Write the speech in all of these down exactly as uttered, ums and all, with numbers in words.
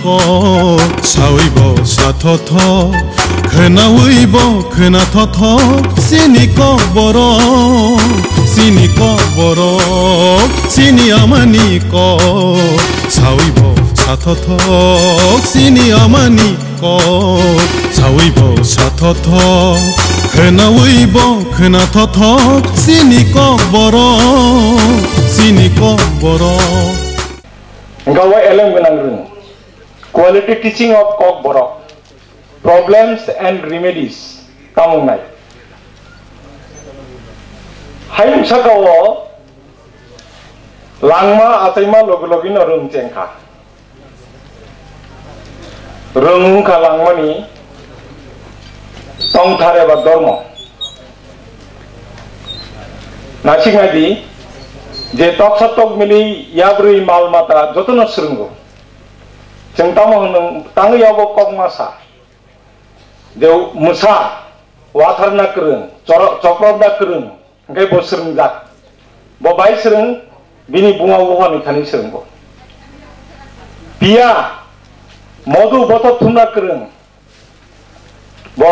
Sawi bo sa thotho, khnawi bo khna thotho, sini kok borok, sini kok borok, sini amani kok. Sawi bo sa thotho, sini amani kok. Sawi bo sa thotho, khnawi bo khna thotho, sini kok borok, sini kok borok. Hingke o elem gwnang rwng. Quality teaching of Kokborok, problems and remedies, tamo wngnai. Hayung saka o langma achaima logi logi no rwng chengkha. Rwng wngkha langmani tongthar eba dormo. Naisik nai di, je toksa tokmili yabrwi mal mata jotono swrwngo. Chwng tamo hwnwi tangwi abo kok ma sa. Je mwsa watharna kwrwng, choro-, chokroda kwrwng, hwnkhe bo swrwngjak. Bo bai swrwng, bini buma buphani thani swrwngo. Piya, modu bothop thumna kwrwng, bo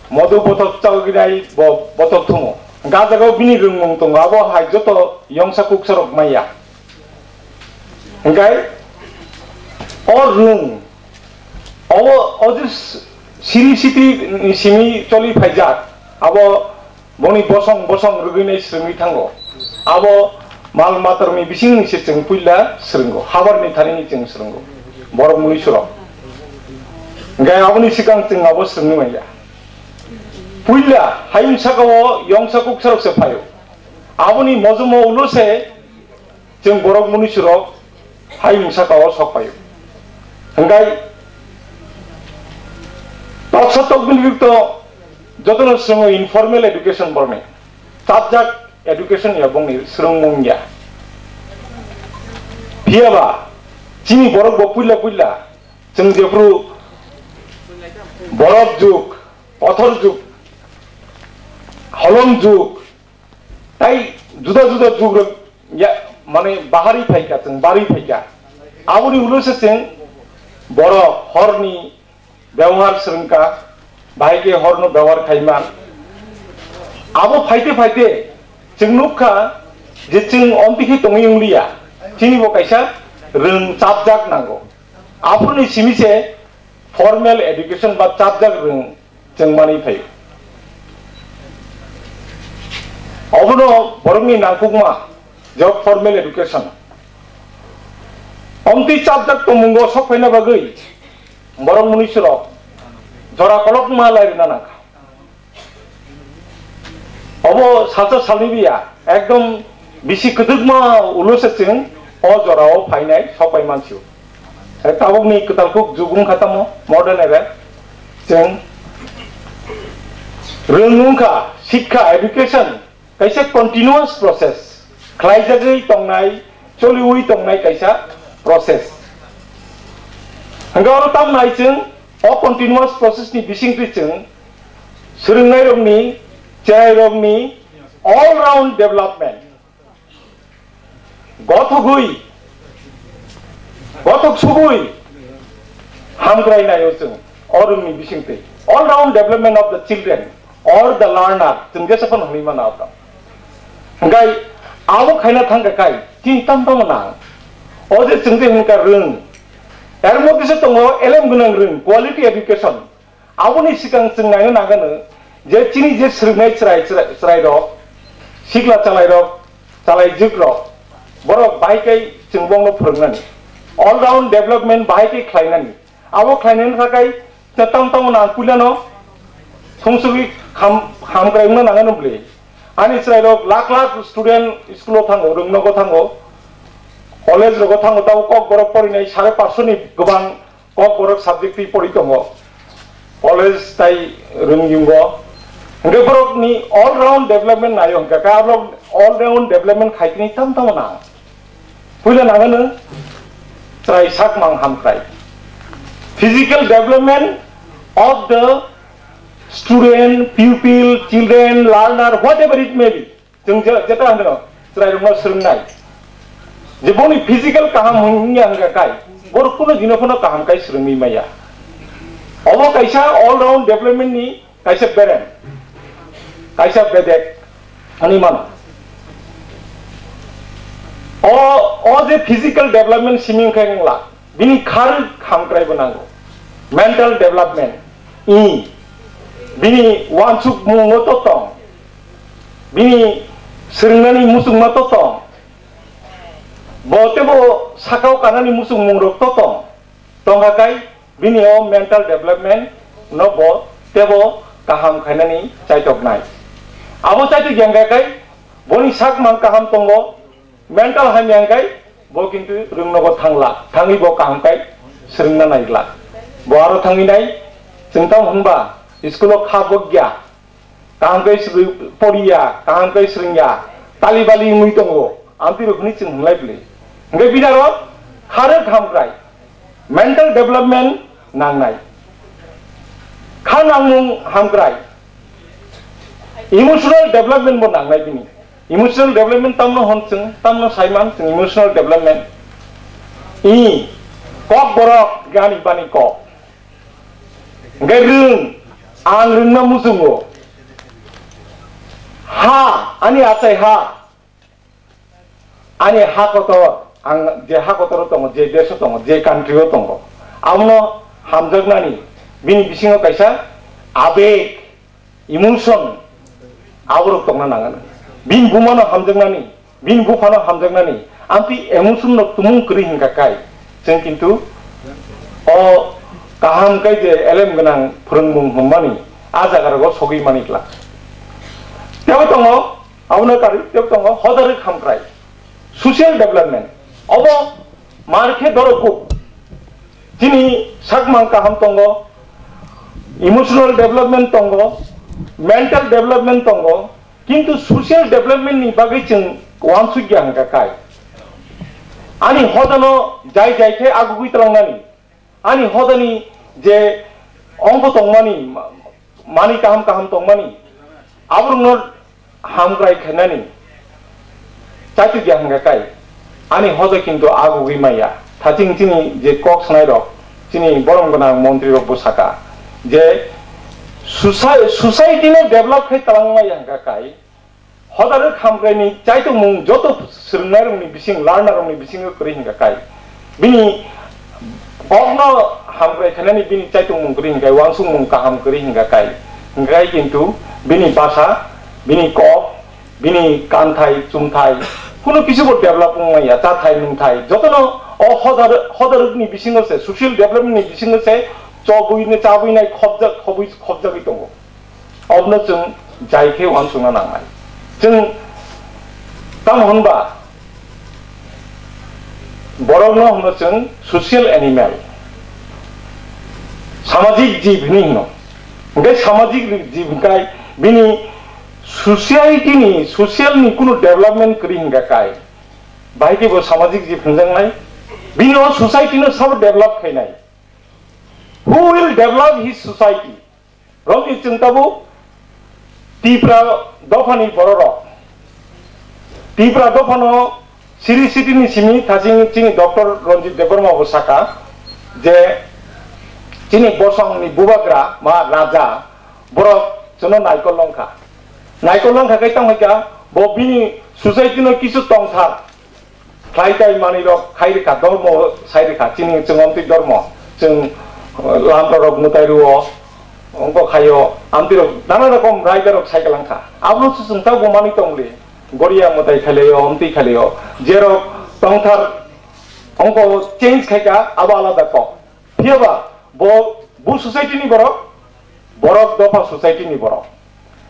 modu bothop chawi ginai bo bothop thumo. Hwnkhe ah jagao bini rwngmung tongo, abo hai joto yongsa kuksa rok maya. Hwnkhe o rwng, o, o je siri siti ni simi choli phaijak, abo boni bosong bosong rwgwinai swrwngwi thango. Abo mal matarni bisingni se chwng puila swrwngo, habarni thanini chwng swrwngo, borok mui surok. Hwnkhe aboni swkang chwng abo swrwngwi manya. Puila hayung saka o yongsa kuksa rok se phaio. Aboni mojomo ulo se chwng borok mui surok hayung saka o sok phaio. Hwnkhe toksa tokbini bikto jotono swrwngo informal education borokni. Chapjak education ya bongni swrwngmung ya. Phiyaba chini borok bo puila puila chwng jephru borok juk, pothor juk, holong juk, tai juda juda juk rok ya, mane bahari phaikha, chwng bari phaikha. Aboni ulo se chwng borok horni Byabohar swrwngkha, bahai khe horno byabohar khaiman. Abo phaite phaite chwng nukha je chwng omtwi khe tongwi wngliya, chini bo kaisa rwng chapjak nango. Aphuruni simi se formal education ba chapjak rwng chwng manwi phaio. Obono borokni nangkukma je formal education. Omtwi chapjak tongmungo sok phaina bagwi borok mui surok jora kolokma lai rwna nangkha. Obo salsa salni biya, ekdom bisi kwdwkma ulo se chwng o jorao phainai sok pai mansio. Tabukni kwtal kuk jug wngkha tamo modern era chwng rwng wngkha, sikha, education, kaisa continuous process, khlaijagwi tongnai, choliwi tongnai kaisa process. Hwnkhe oro tamo nai chwng, o continuous process ni bisingtwi chwng swrwngnairokni, cherairokni all round development, gothogwi, gothok sugwi hamkrai naio chwng o rwngni bisingtwi. All round development of the children or the learner, chwng jesa phano hwnwi mano abo. Hwnkhe abo khaina thangkha khai, chini tamo tamo nang. O je chwng je hwnkha rwng, er moddhe se tongo elem gwnang rwng, quality education. Aboni swkang chwng naina nangano je chini je swrwngnai chwrai, chwrai, chwrairok, sikla chalairok, chalaijukrok, borok bahai khe chwng bongno phwrwngnani. All round development bahai khe khlainani. Abo khlainani thakai tamo tamo nang puilano sungsugwi ham, hamkrai wngna nangano bwle. Ani chwrairok lakh lakh student school-o thango, rwngnogo thango, college-rogo thango, tabo Kokborok porinai sare patsho ni gwbang Kokborok subject twi pori tongo, college tai rwngyungo. Hwnkhe borokni all round development naio hwnkhe, khe abo all round development khaitini tamo tamo nang. Puila nangano chwrai sak mang hamkrai. Physical development of the student, pupil, children, learner, whatever it may be. Chwng je-, jeta hwno chwrairokno swrwngnai. Je boni physical kaham wngya hwnkha khai, Borok kuno dino phano kaham kai swrwngwi maya. Obo kaisa all round development ni kaisa berem, kaisa bedek ani mano. O, o je physical development siming khe wngla, bini kharwi hamkrai bo nango. Mental development, i, bini wansuk mungo to tong, bini swrwngnani muchungma to tong, bo tebo sakao kanani muchung mungrok to tong, tongkha kai bini o mental development no bo tebo kaham khainani chaitoknai. Abo chaitok yang kha kai boni sakmang kaham tongo, mental hamya hwnkhe bo kintu rwngnogo thangla, thangwi bo kaham kai swrwngna naigla. Bo aro thangwi nai, chwng tamo hwnba school-o kha bokya, kaham kai swrwi poriya, kaham kai swrwngya, tali bali wngwi tongo, amtwi rok hwnwi chwng hwnlai bwlwi. Hwnkhe bini aro kharwi hamkrai, mental development nangnai. Kha nangmung hamkrai, emotional development bo nangnai bini. Emotional development tamno hwn chwng, tamno saiman chwng emotional development. I, kok borok, ani bani kok. Hwnkhe rwng, ang rwngna muchungo. Ha, ani achai ha. Ani ha kotor, ang je ha kotoro tongo, je deso tongo, je country-o tongo, abono hamjaknani bini bisingo kaisa abeg, emotion, aborok tongna nango. Bini bumano hamjaknani, bini buphano hamjaknani, amtwi emotion no tumung kwrwi hwnkha kai, chwng kintu o kaham kai je elem gwnang phwrwngmung hwnmani a jagarogo sogwi mani glak. Tebo tongo, Abono karwi tebo tongo hodarwi hamkrai, social development. Obo mar khe dorokuk. Chini sakmang kaham tongo, emotional development tongo, mental development tongo, kintu social development ni bagwi chwng uansukya hwnkha kai. Ani hodano jai jai khe agugwi twlangnani. Ani hodani je ongko tongmani, ma-, mani kaham kaham tongmani, aborokno hamkrai khainani chaitukya hwnkha kai, ani hoda kintu agugwi maya. Thaching chini je kok sanairok, chini borom gwnang montrirok bo saka je soci-, society no develop khai talangmaya hwnkha kai, Hodarwi hamkraini chaitokmung joto swrwngnairokni bising, learnerrokni bisingo kwrwi hwnkha kai. Bini kokno hamkrai khainani bini chaitokmung kwrwi hwnkha kai, uansukmung kaham kwrwi hwnkha kai. Hwnkha kai kintu bini basa, bini kok, bini kanthai, chumthai, kunu kisubo develop wngmaya, chathai, nungthai, jotono o hodar-, hodarwkni bisingo se, social development ni bisingo se chobwi, chabwi nai khobjak, khobwi, khobjagwi tongo. Obno chwng jai khe uansukna nangnai. Chwng tamo hwnba borokno hwno chwng social animal, samajik jib hwnwi hwno. Hwnkhe samajik jib hwnkhe bini society ni, social ni kunu development kwrwi hwnkha kai, bahai khe bo samajik jib hwnjaknai. Bini o society no sabo develop khainai. Who will develop his society? Romni chwng tabuk Tipra dophani bororok. Tipra dophano siri sitini simi thaching chini Doctor Ranjit Debbarma bo saka je chini bosongni bubagra ma raja borok chwngno naikol longkha. Naikol longkha khe tongkha bo bini society no kisu tongthar. Khlai tai manwi rok khai rwkha, dormo sai rwkha, chini chwng omtwi dormo, chwng, uh, lamra rok mwtai rwo, ongko khaio, amtwi rok nana rokom raida rok sai kwlangkha. Abono se chwng tabuk manwi tongli, goria mwtai khailaio, omtwi khailaio, jerok tongthar ongko change khaikha, abo alada kok. Phiyaba bo, bo society ni borok, borok dopha society ni borok.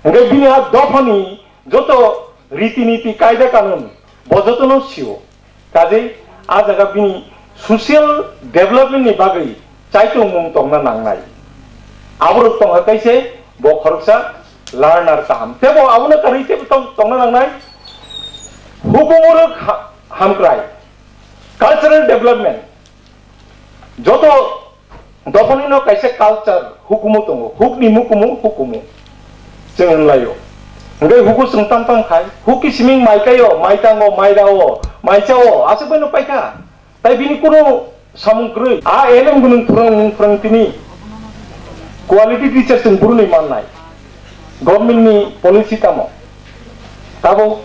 Hwnkhe bini a dophani joto riti niti kaida kanun bo jotono sio. Kaje a jaga bini social development ni bagwi chaitongmung tongna nangnai. Aborok tongkha kaise bo khoroksa learner kaham. Tebo abono karwi tebo tong-, tongna nangnai. Hukumu rok ha-, hamkrai. Cultural development. Joto dophani no kaisa culture hukumu tongo, hukni mukumu hukumu. Chwng hwnlaio. Hwnkhe huku chwng tam tam khai, huk kisiming mai kaio, mai tango, mai rao, mai chao, aswk bai no paikha. Tai bini kunu Samung kwrwi, a elem gwnang phwrwng, phwrwng tini quality teacher chwng buruni mannai. Government ni policy tamo? Tabuk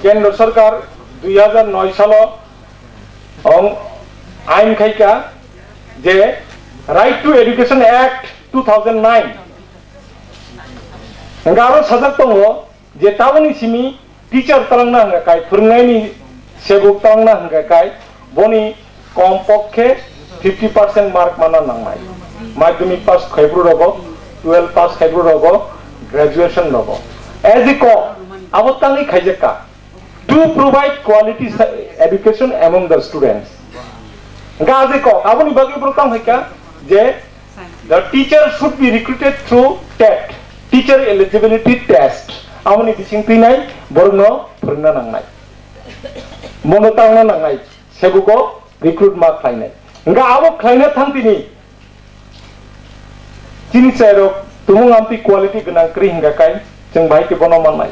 Kendra Sarkar dui hajar noi salo ong ain khaika je Right to Education Act two thousand nine. Hingke aro sajak tongo, je taboni simi teacher talangna hingka kai, phwrwngnaini sebuk talangna hingka kai, boni kom pokhe fifty percent mark mana nangnai. Madhyamik pass khaibru rogo, twelve pass khaibru rogo, graduation rogo. As a kok, abo tangwi khaijakka. To provide quality sa-, education among the students. Hingke as a kok, aboni bagwi borok tang khaika je the teacher should be recruited through TET, teacher eligibility test. Aboni bising twinai borokno phwrwngna nangnai. Bono tangna nangnai, sebuko recruit ma khlainai. Hingke abo khlaina thang tini. Chini chairok tumung amtwi quality gwnang kwrwi hingka kai, chwng bahai khe bono mannai.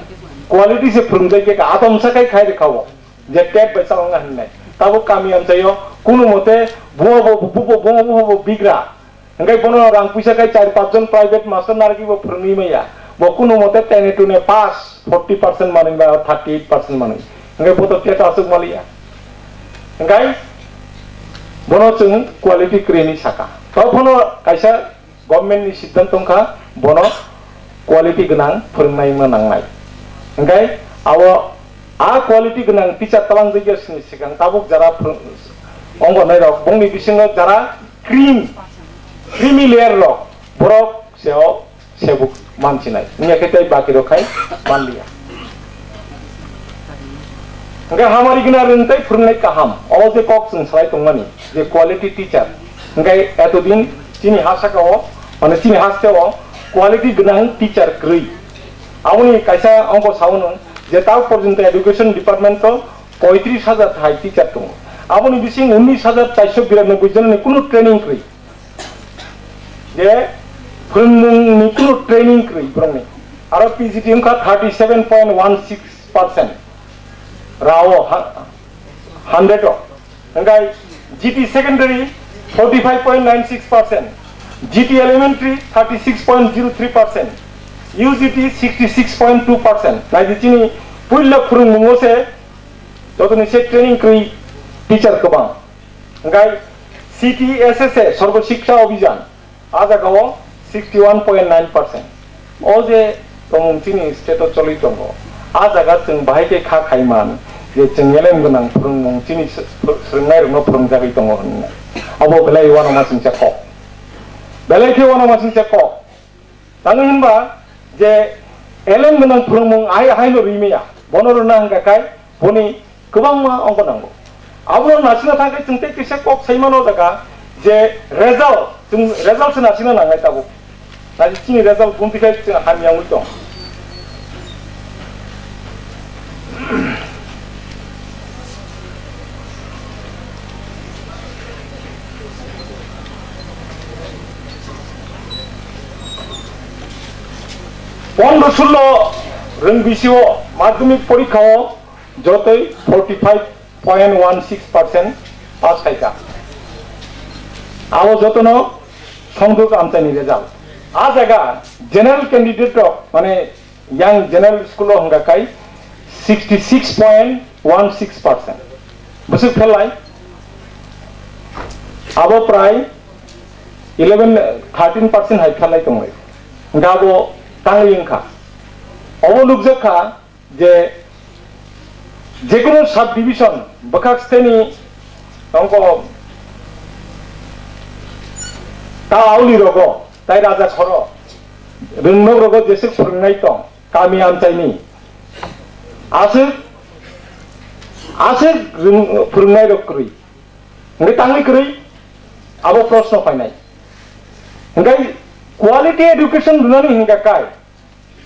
Quality se phwrwngjak khe ka, atomsa kai khai rwkha o, je TET bai chalokna hinwi nai. Tabuk kami amchaio kunu mote buo bo, bubo, buo bo, buo bo bigra. Hingke bono rang puisa kai char panch jon private master narwgwi bo phwrwngwi maya. Bo kunu mote tene tune pass, forty percent manwi ba thirty eight percent manwi. Hingke bo to TET aswk maliya. Hingke bono chwng quality kwrwi hinwi saka. Tei phano kaisa government ni siddhant wngkha, bono quality gwnang phwrwngnai wngna nangnai. Hingke abo a quality gwnang teacher talangjak ya sini swkang tabuk jara phwrwng-, ongornai rok, bongni bisingo jara cream, creamy layer rok, borok se o sebuk mansinai. Wngya khe tei baki rok khai manliya. Hingke hamari gwnang rwng tei phwrwngnai kaham. O je kok chwng salai tongmani, je quality teacher. Hingke etodin chini ha saka o, mane chini haste o quality gwnang teacher kwrwi. Aboni kaisa ongko saono je tal porjonto education department o poitris hajar thai teacher tongo. Aboni bising unnis hajar charso biranoboi jononi kunu training kwrwi. Je phwrwngmungni kunu training kwrwi borokni. Aro P G T wngkha thirty seven point one six percent. Rao ha-, hundred o. Hingkai G T secondary forty five point nine six percent. G T elementary thirty six point zero three percent. U G T sixty six point two percent. Naidi chini puila phwrwngmungo se jotoni se training kwrwi teacher kwbang. Hingkai C T S S A, Sarva Shiksha Abhiyan, a jagao sixty one point nine percent. O je tongmung chini state o choli tongo, a jaga chwng bahai khe kha khai man je chwng elem gwnang phwrwngmung chini s-, phw-, swrwngnairokno phwrwngjagwi tongo hwnwi. Abo belai uanama singcha kok. Belai khe uanama singcha kok. Tamo hinba je elem gwnang phwrwngmung ai haino rimaya, bono rwna hwnkha khai boni kwbangma ongko nango. Abono nasina thangkhe chwng tei kisa kok saimano jaga je result, chwng result se nasina nangnai tabuk. Naji chini result bumti khai chwng hamya wngwi tong. Pondro sullo rwng bisio madhyamik porikha o jotoi forty five point one six percent pass khaikha. Abo jotono songduk amchaini result. A jaga general candidate rok, mane yang general school o hwnka khai sixty six point one six percent. Bwswk phelai? Abo prai eleven, thirteen percent hai phelai tonglai. Hwnka abo tangwi wngkha. Obo nukjak kha je jekunu sub division bwkhak stheni ongko ta auli rogo tai raja khoro rwngnok rogo jeswk phwrwngnai tong kami amchaini aswk aswk rwng-, phwrwngnai rok kwrwi hwnkhe tangwi kwrwi abo proshno phainai hwnkhe quality education rwnani hwnkha kai.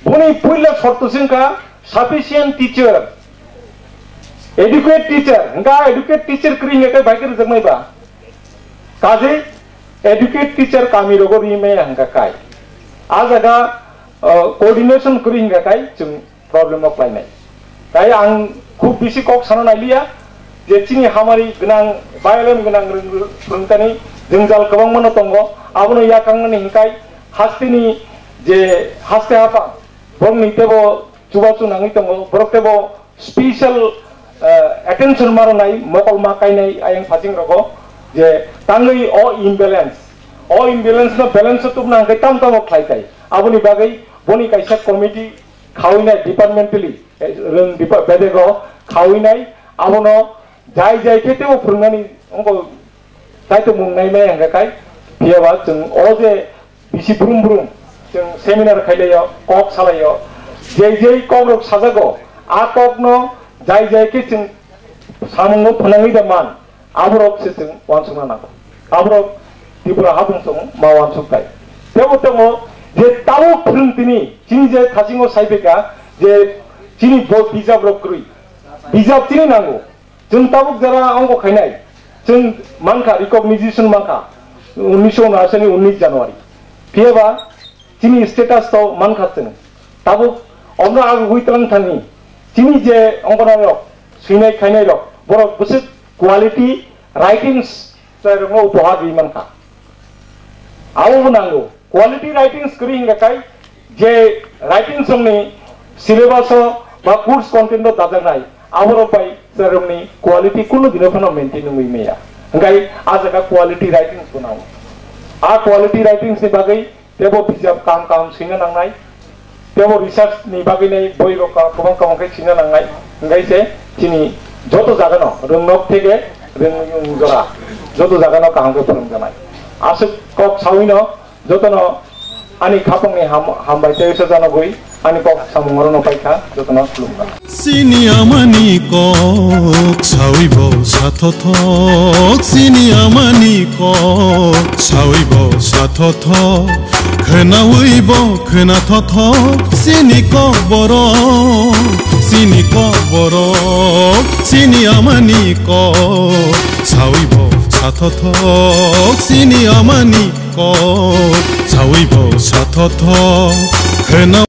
Boni puila shorto se wngkha sufficient teacher, adequate teacher, hwnkha adequate teacher kwrwi hwnkha khe bai khe rwjaknai ba. Kaje adequate teacher kami rogo rimaya hwnkha kai. A jaga, uh, coordination kwrwi hwnkha kai chwng problem o khlainai. Tai ang khub bisi kok sana nailiya, je chini hamari gwnang, violence gwnang rwng-, rwngtani jwngjal kwbangmano tongo. Abono yakangnani hinkhai hasteni je haste haphang borokni tebo chubachu nangwi tongo, borok tebo special, eh, attention ma rwnai, mokol ma kainai ayang phasing rogo je tangwi o imbalance, o imbalance no balance o tubna hwnkhe tam tamo khlai tai. Aboni bagwi boni kaisa committee khawinai departmentally, eh, rwng depa-, bedego khawinai abono jai jai khe tebo phwrwngnani wngkha. Kaitor mung nai maya hwnka kai, phiya ba chwng o je bisi brum brum chwng seminar khailaio, kok salaio, jei jei kok rok sajago, a kok no jai jai khe chwng samungo phwnangwi da man, aborok se chwng uansukna nango. Aborok Tripura habung chwng ma uansuk tai. Tebo tongo je tabuk phwrwng tini chini je thasingo sai phaikha je chini bo bijap rok kwrwi, bijap chini nango. Chwng tabuk jora ongko khainai, chwng mankha, recognition mankha, unnish unasani unnish January. Phiya ba chini status to mankha chwng. Tabuk omno agugwi twlang thangni, chini je ongkonai rok, swinai khainai rok, borok bwswk quality writings chwrairokno upohar rwi mankha. Abo bo nango. Quality writings kwrwi hingka kai je writings rokni syllabus o ba course content o dajaknai, aborok bai chwrairokni quality kunu dino phano maintain wngwi maya. Hingkai a jaga quality writings bo nango. A quality writings ni bagwi tebo bijap kaham kaham swina nangnai, tebo research ni bagwi nai boi rok ka-, kwbang kwbang khe swina nangnai. Hingkai se chini joto jaga no rwngnok theke rwng jora joto jaga no kaham khe phwrwng janai. Aswk kok sawi no jotono ani khapangni ham-, hambai tei usa janogwi ani kok samung orono paikha, jotono khulumkha. Chini amani kok sawi bo sathothok, chini amani kok sawi bo sathothok, khwnawi bo khwnathotho, chini kok borok, chini kok borok, chini amani kok sawi bo sathothok, chini amani kok sawi bo sathothok, khwna